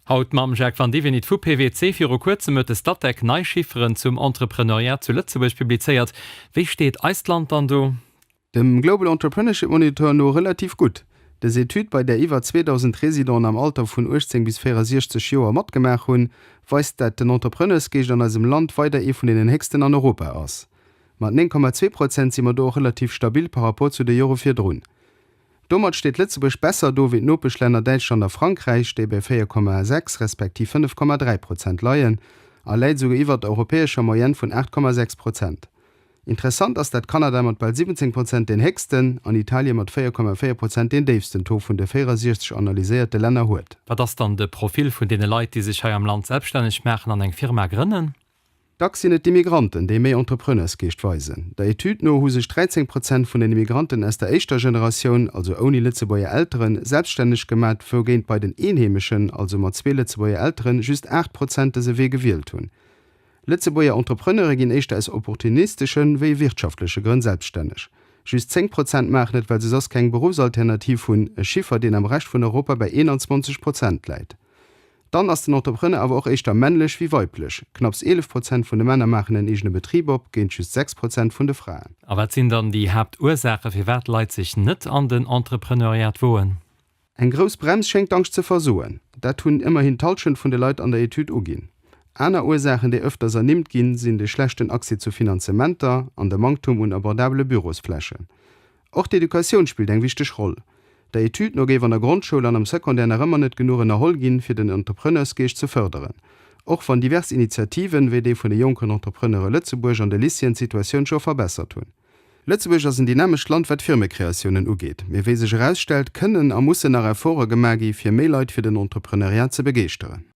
Haut mam Jacques Vandivinit vu PWC. Viru kuerzem huet de Statec nei Chifferen zum Entrepreneuriat zu Lëtzebuerg publizéiert. Wéi steet eist Land dann do? Dem Global Entrepreneurship Monitor no relativ gutt. Dës Etüd, bei där iwwer 2.000 Residenten am Alter vun 18 bis 64 Joer matgemaach hunn, weist dat den Entrepreneursgeescht an eisem Land weider ee vun deenen héchsten an Europa ass. Mat 9,2 Prozent si mer do och relativ stabil par rapport zu de Jore virdrun. Domat steet Lëtzebuerg besser do wéi d'Nopeschlänner Däitschland a Frankräich, déi bei 4,6 respektiv 5,3 Prozent leien, a läit esouguer iwwert der europäescher Moyenne vun 8,6 Prozent. Interessant ass dat Kanada mat bal 17 Prozent deen héchsten an Italien mat 4,4 Prozent deen déifsten Taux vun de 64 analyséierte Länner huet. Wat ass dann de Profil vun deene Leit, déi sech hei am Land selbststänneg maachen an eng Firma grënnen? Dacks sinn et d'Immigranten, déi méi Entrepreneursgeescht weisen. Der Etüd no hu sech 13 Prozent vun den Immigranten aus der éischter Generatioun, also ouni Lëtzebuerger Elteren, selbststänneg gemat, wougéint bei den Eenheemeschen, also mat zwee Lëtzebuerger Elteren, just 8 Prozent dëse Wee gewielt hunn. Lëtzebuerger Entrepreneure ginn éischter aus opportunistesche wéi wirtschaftleche Grënn selbststänneg. Just 10 Prozent maachen et, well se soss keng Beruffsalternativ hunn, e Chiffer, deen am Rescht vun Europa bei 21 Prozent läit. Dann ass den Entrepreneur awer och éischter männlech wéi weiblech, Knapps 11 Prozent vun de Männer maachen en eegene Betrib op, géint just 6 Prozent vun de Fraen. A wat sinn dann déi Haaptursaache firwat Leit sech net an den Entrepreneuriat woen? Eng grouss Brems schéngt d'Angscht ze versoen. Dat hunn ëmmerhin d'Hallschent vun de Leit an der Etüd uginn. Aner Ursaachen, déi ëfters ernimmt ginn, sinn de schlechten Accès zu Finanzementer an de Manktum un abordabele Bürosflächen. Och d'Educatioun spillt eng wichteg Roll. Der Etüd no géif an der Grondschoul an am Secondaire nach ëmmer net genuch ënnerholl ginn, fir den Entrepreneursgeescht ze fërderen. Och wann divers Initiativen, wéi déi vun de jonken Entrepreneure Lëtzebuerg an de Lycéeën d'Situatioun scho verbessert hunn. Lëtzebuerg ass en dynamescht Land wat Firmekreatiounen ugeet, mee wéi sech erausstellt, kënnen a mussen nach Efforte gemaach gi fir méi Leit fir den Entrepreneuriat ze begeeschteren.